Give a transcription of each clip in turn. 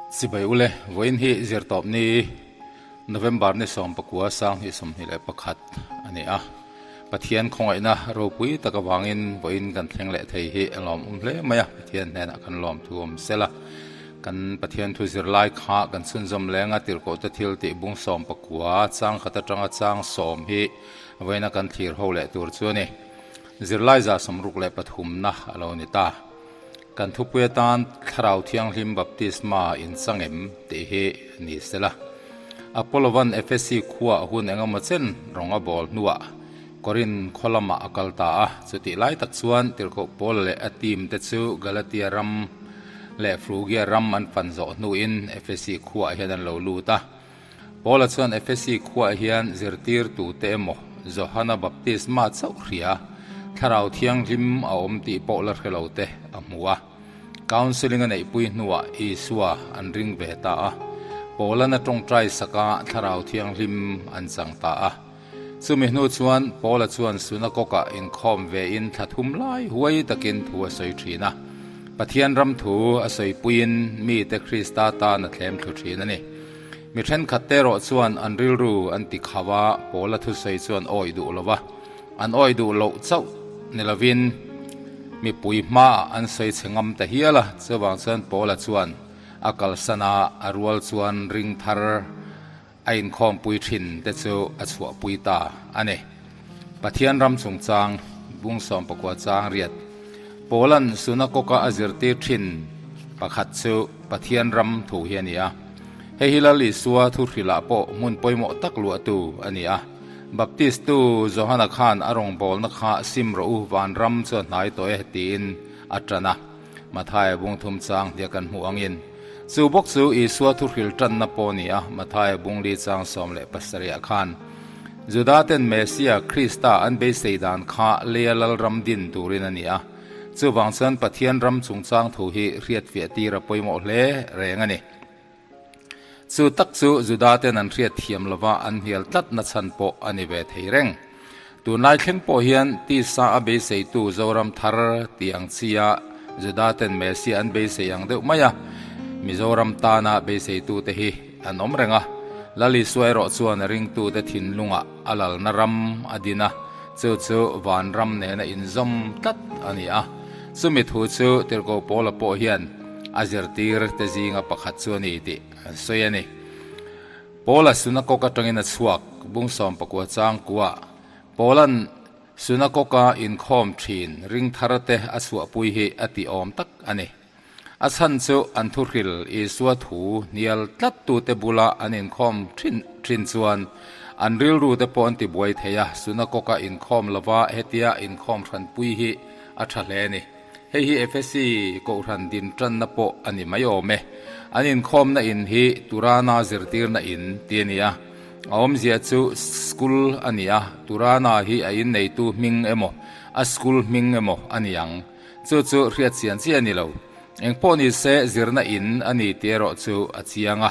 Chibai ule, vawiin hi zirtawpni November ni 19 2021 a ni a. Pathian khawngaihna ropui tak avangin vawiin kan thleng leh thei hi a lawmawm hle mai a, Pathian hnenah kan lawmthu awm sela. Kan Pathian thu zirlai kha kan chhunzawm leng a, tirhkohte thil tih bung 19 chang khat atanga chang sawm hi vawiina kan thlir ho leh tur chu a ni. Zirlai 63na a lo ni ta. Kan thupui atan Thlarau Thianghlim Baptisma inchang em tih hi ni sela. Apollo-van Efesi khuaah hun engemaw chen rawng a bawl hnuah Korin khaw lamah a kal ta a. Chutih lai tak chuan Tirhkoh Paul leh a team te chu Galatia ram leh Frugia ram an fan zawh hnuin Efesi khuaah hian an lo lut a. Paula chuan Efesi khuaah hian zirtirtute emaw Johana baptisma chauh hria, Thlarau Thianghlim a awm tih pawh la hre lo te a hmu a. Counselling a neihpui hnuah Isua an ring ve ta a. Paula'n a tawngtai saka Thlarau Thianghlim an chang ta a. Chumi hnu chuan Paula chuan sunakawkah inkhawm vein thla thum lai huai takin thu a sawi thin a. Pathian ram thu a sawipuiin mite Krista tan a thlem thlu thin a ni. Mi thenkhat te erawh chuan an rilru an ti khauh a, Paula thusawi chuan awih duh lo va, an awih duh loh chauh ni lovin mipui hmaah an sawi chhe ngam ta hial a. Chuvang chuan Paula chuan a kalsan a, a rual chuan ring thar A inkhawmpui thin te chu a chhuahpui ta a ni. Pathian ram chungchang bung 19 chang riat Paula'n sunagogue-a a zirtir thin pakhat chu Pathian ram thu hi a ni a. Hei hi Lal Isua thuhrilah pawh hmun pawimawh tak luahtu a ni a. Baptistu Johana khan a rawngbawlna kha sim rawh u vanram chu a hnai tawh e tiin a tan a. Mathaia bung thum chang hniak kan hmuh angin, chu bawk chu Isua thuhril tanna pawh a ni a, Mathaia bung li chang 17 ah khan, Judaten Messia, Krista, an beisei dan kha leia lalram din turin a ni a, chuvang chuan Pathian ram chungchang thu hi hriatfiah tir a pawimawh hle reng a ni. Chu tak chu Judaten an hriat thiam lova an hnial tlat na chhan pawh a ni ve thei reng. Tunlai thleng pawh hian tisa a beiseitu Zoram thar tih ang chia Judaten Messiah an beisei ang deuh mai a, Mizoram tana beiseitute hi an awm reng a. Lal Isua erawh chuan a ringtute thinlungah a lalna ram a din a, chu chu vanram nena inzawm tlat a ni a. Chumi thu chu Tirhkoh Paula pawh hian A zirtir te zinga pakhat chu a ni tih an sawi a ni. Paula sunakawk atangin a chhuak, bung 19 chang kuah. Paula'n sunakawka inkhawm thin ring thar te a chhuahpui hi a tih awm tak a ni. A chhan chu an thuhril Isua thu hnial tlat tute bula an inkhawm thin thin chuan an rilru te pawh an tibuai thei a, sunakawka inkhawm lova hetia inkhawm hranpui hi a tha hle a ni. Hei hi Efesi Kohhran din tanna pawh a ni mai awm e. An inkhawmna in hi Turana zirtirna in ti a ni a. A awmzia chu school a ni a, Turana hi a inneitu hming emaw, a school hming emaw a ni ang. Chu chu hriat chian chiah a ni lo. Engpawh ni se zirna in a ni tih erawh chu a chiang a.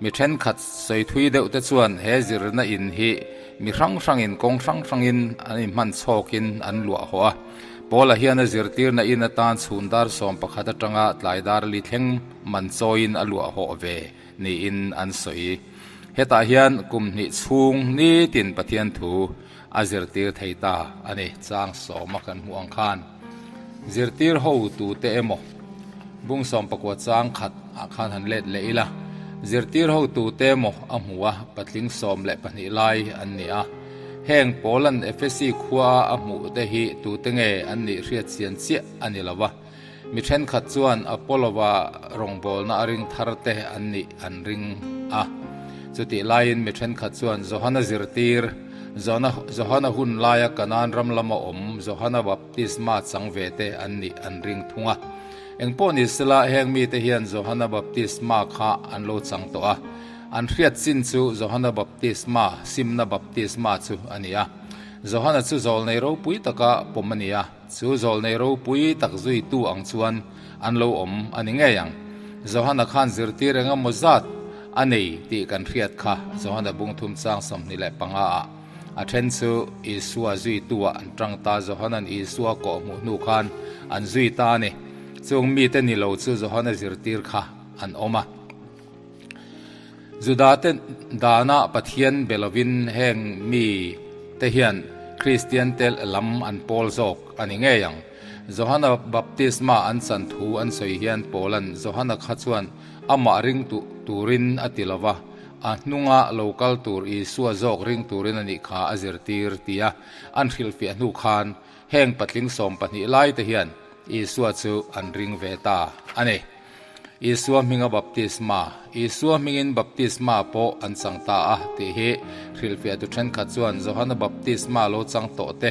Mi thenkhat sawi thui deuh te chuan he zirna in hi mi hrang hrangin kawng hrang hrangin an inhman chhawkin an luah hawh a. Paula hian a zirtirna in atan chhun dar 11 atanga tlai dar li thleng man chawiin a luah hawh ve niin an sawi. Hetah hian kum hnih chhung nitin Pathian thu a zirtir thei ta a ni. Chang sawma kan hmuh ang khan zirtir ho tute emaw bung 19 chang khat ah khan han let leh ila, zirtir ho tute emaw a hmu a, patling 12 lai an ni a. Heng Paula'n Efesi khua a hmuh te hi tute nge an nih hriat chian chiah a ni lo va. Mi thenkhat chuan Apollo-a rawngbawlna a ring thar te an nih an ring a. Chutih laiin mi thenkhat chuan Johana zirtir, Johana hun laia Kanaan ram lama awm Johana baptisma chang ve te an nih an ring thung a. Engpawh ni sela heng mite hian Johana baptisma kha an lo chang tawh a. An hriat chin chu Johana baptisma, simna baptisma chu a ni a. Johana chu zawlnei ropui taka pawm a ni a. Chu zawlnei ropui tak zuitu ang chuan an lo awm a ni ngei ang. Johana khan zirtir eng emaw zat a nei tih kan hriat kha Johana bung thum chang 25 ah a then chu Isua zuituah an tang ta. Johana'n Isua kawh hmuh hnu khan an zui ta a ni. Chung mite ni lo chu Johana zirtir kha an awm a. Judate dana Pathian be lovin heng mi te hian Kristiante lam an pawl zawk a ni ngei ang. Johana baptisma an chan thu an sawi hian Paula'n Johana kha chuan amah ring turin a ti lova, a hnunga lo kal tur Isua zawk ring turin a nih kha a zirtir tia an hrilhfiah hnu khan heng patling 12 lai te hian Isua chu an ring ve ta a ni. Isua hminga baptisma, Isua hmingin baptisma pawh an chang ta a tih hi hrilhfiahtu thenkhat chuan Johana baptisma lo chang tawh te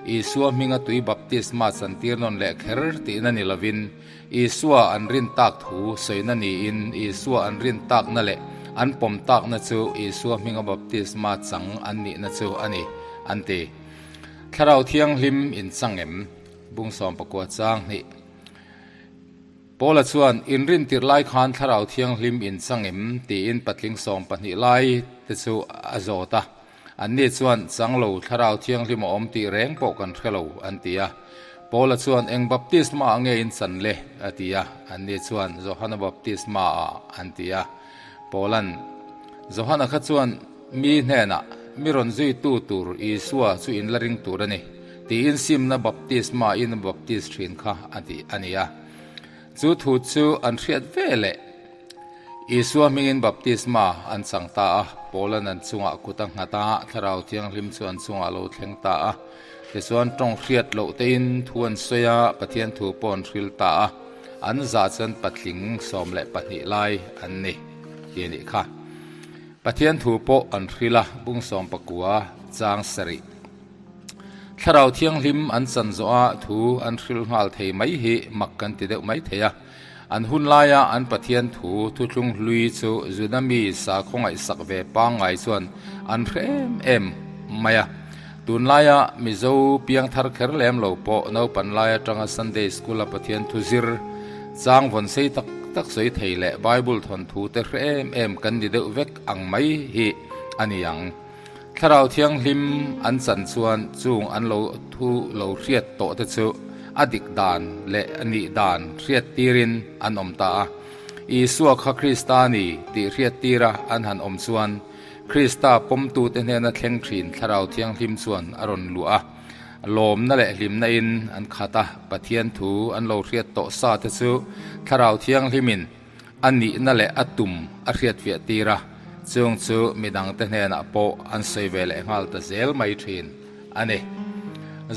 Isua hminga tui baptisma chantir nawn leh kher tihna ni lovin Isua an rin tak thu sawina niin Isua an rin takna leh an pawm takna chu Isua hminga baptisma chang an nihna chu a ni an ti. Thlarau Thianghlim inchang em? Bung 19 chang hnih. Paula chuan, Inrin tirh lai khan Thlarau Thianghlim in chang em? tiin patling 12 lai te chu a zawt a. Anni chuan, Chang lo, Thlarau Thianghlim a awm tih reng pawh kan hre lo, an ti a. Paula chuan, Eng baptisma ah nge in chan le? a ti a. Anni chuan, Johana baptisma ah, an ti a. Paula'n, Johana kha chuan mi hnenah, Mi rawn zuitu tur Isua chu in la ring tur a ni, tiin simna baptisma in a baptis thin kha a ti a ni a. Chu thu chu an hriat ve leh Isua hmingin baptisma an chang ta a, Paula'n an chungah kut a nghat a, Thlarau Thianghlim chu an chungah a lo thleng ta a. Tichuan tawng hriat loh tein thu an sawi a, Pathian thu pawh an hril ta a, an zah chuan patling 12 lai an ni tih a nih kha. Pathian thu pawh an hril a, bung 19 chang sarih. Thlarau Thianghlim an chan zawh a, thu an hril nghal thei mai hi mak kan ti deuh mai thei a. An hun laia an Pathian thu thuthlung hlui chu Juda mi sakhaw ngaihsak ve pangngai chuan an hre em em mai a. Tunlaia Mizo piangthar kher lem lo pawh naupan lai atanga Sunday School-a Pathian thu zir chang vawn sei tak tak sawi thei leh Bible thawnthu te hre em em kan ni deuh vek ang mai hi a ni ang. Thlarau Thianghlim an chan chuan chung an lo thu lo hriat tawh te chu a dik dan leh a nih dan hriat tirin an awm ta a. Isua kha Krista a ni tih hriat tira an han awm chuan Krista pawmtute hnena thleng thin Thlarau Thianghlim chuan a rawn luah a. Lawmna leh hlimna in an khat a, Pathian thu an lo hriat tawh sa te chu Thlarau Thianghlimin A nihna leh a tum a hriatfiah tir a, chung chu midangte hnenah pawh an sawi ve leh nghal ta zel mai thin a ni.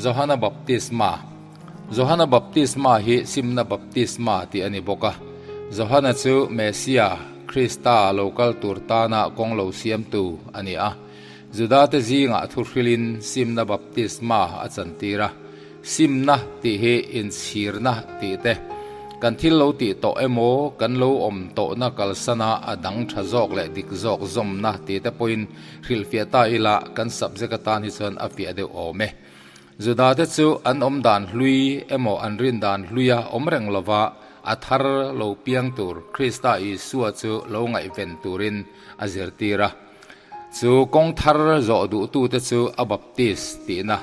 Johana Baptisma Johana Baptisma hi Simna Baptisma tih a ni bawk a. Johana chu Messia, Krista, lo kal tur tana kawng lo siamtu a ni a. Judate zingah thuhrilin Simna Baptisma a chantir a. Simna tih hi inchhirna tih te, kan thil lo tih tawh emaw, kan lo awm tawhna kalsana a dang tha zawk leh dik zawk zawmna tih te pawhin hrilhfiah ta ila kan subject atan hi chuan a fiah deuh awm e. Juda te chu an awm dan hlui emaw an rin dan hluia awm reng lova a thar lo piang tur Krista Isua chu lo ngaihven turin a zirtir a. Chu kawng thar zawh duhtute chu a baptis tihna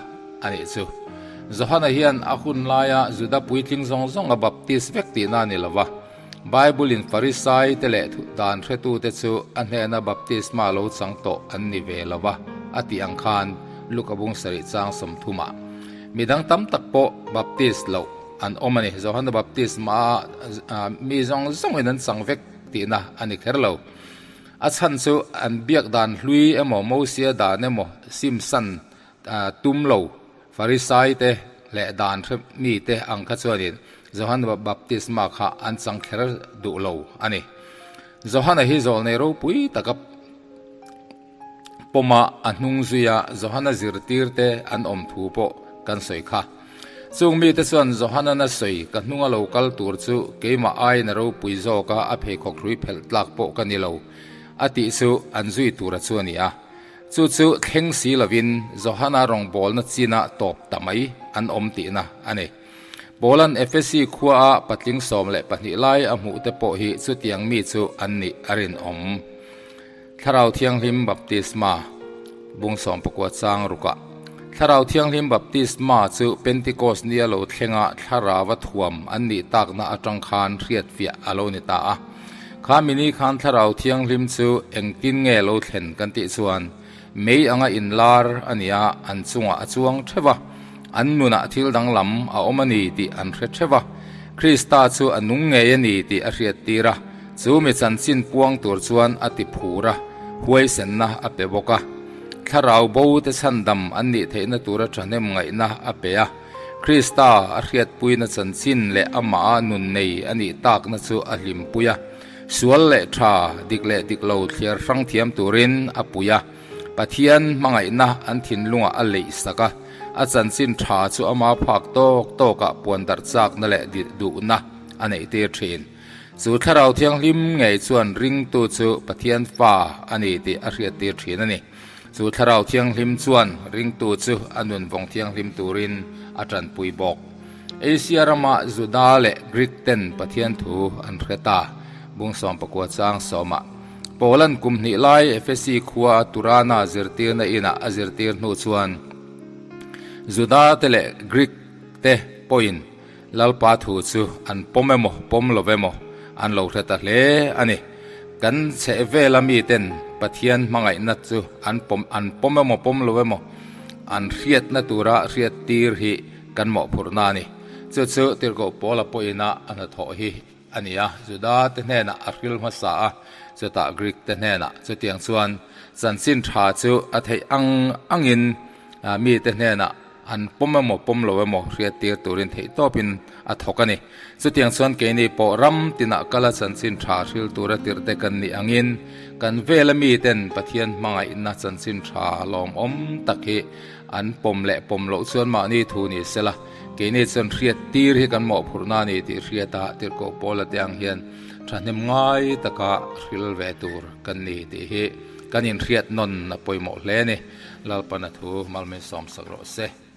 a nih chu. Johana hian a hun laia Juda puitling zawng zawng a baptis vek tihna a ni lo va. Bible-in Farisai te leh dan hretute chu a hnena baptisma lo chang tawh an ni ve lo va a tih ang khan Luka bung sarih chang 30 ah midang tam tak pawh baptis loh an awm a ni. Johana baptisma mi zawng zawngin an chang vek tihna a ni kher lo. A chhan chu an biak dan hlui emaw Mosia dan emaw simsan tum lo Farisai te leh dan hre mi te ang kha chuanin Johana baptisma kha an chang kher duh lo a ni. Johana hi zawlnei ropui taka pawma a hnung zuia Johana zirtir te an awm thu pawh kan sawi kha. Chung mite chuan Johana sawi ka hnunga lo kal tur chu keimah aiin a ropui zawk a, a pheikhawk hrui phelh tlak pawh ka ni lo, a tih chu an zui tura chu a ni a. Chu chu thleng si lovin Johana rawngbawlna chinah tawp ta mai an awm tihna a ni. Paula'n Efesi khuaa patling 12 lai a hmuh te pawh hi chutiang mi chu an nih a rinawm. Thlarau Thianghlim Baptisma, Bung 19 chang rukah. Thlarau Thianghlim Baptisma chu Pentecost nia lo thlenga Thlarauva thuam an nih takna atang khan hriatfiah a lo ni ta a. Kha mini khan Thlarau Thianghlim chu engtin nge lo thlen kan tih chuan mei anga inlar a ni a, an chungah a chuang theuh a, an nunah thil danglam a awm a ni tih an hre theuh a. Krista chu a nung ngei a ni tih a hriattir a, chu mi chanchin puang tur chuan a ti phur a, huaisenna a pe bawk a. Thlarau bo te chhandam an nih theihna tura thahnem ngaihna a pe a. Krista a hriatpuina chanchin leh amaha nun nei a nih takna chu a hlimpui a, sual leh tha, dik leh dik lo thliar hrang thiam turin a pui a. Pathian hmangaihna an thinlungah a leih sak a, a chanchin tha chu ama phak tawk tawkah puan darh chakna leh duhna a neihtir thin. Chu Thlarau Thianghlim ngei chuan ringtu chu Pathian fa a ni tih a hriattir thin a ni. Chu Thlarau Thianghlim chuan ringtu chu a nun vawng thianghlim turin a tanpui bawk. Asia rama Juda leh Greek ten Pathian thu an hre ta. Bung 19 chang sawmah Paula'n kum hnih lai Efesi khua Turana zirtirna inah a zirtir hnu chuan Juda te leh Greek te pawhin Lalpa thu chu an pawm emaw pawm lo emaw an lo hre ta hle a ni. Kan chheh vela miten Pathian hmangaihna chu an pawm an pawm emaw pawm lo emaw an hriatna tura hriat tir hi kan mawhphurhna a ni. Chu chu Tirhkoh Paula pawhina a hnathawh hi a ni a, Juda te hnenah a hril hmasa a, chutah Greek te hnenah. Chutiang chuan chanchin tha chu a theih ang angin mite hnenah an pawm emaw pawm lo emaw hriattir turin theihtawpin a thawk a ni. Chutiang chuan keini pawh ram tinah kala chanchin tha hril tura tirhte kan nih angin kan vela miten Pathian hmangaihna chanchin tha lawmawm tak hi an pawm leh pawm loh chuan mahni thu ni sela keini chuan hriattir hi kan mawhphurhna a ni tih hriata Tirhkoh Paula te ang hian thahnem ngai taka hril ve tur kan ni tih hi kan inhriat nawn a pawimawh hle a ni. Lalpana thu Malmin sawmsak rawh se.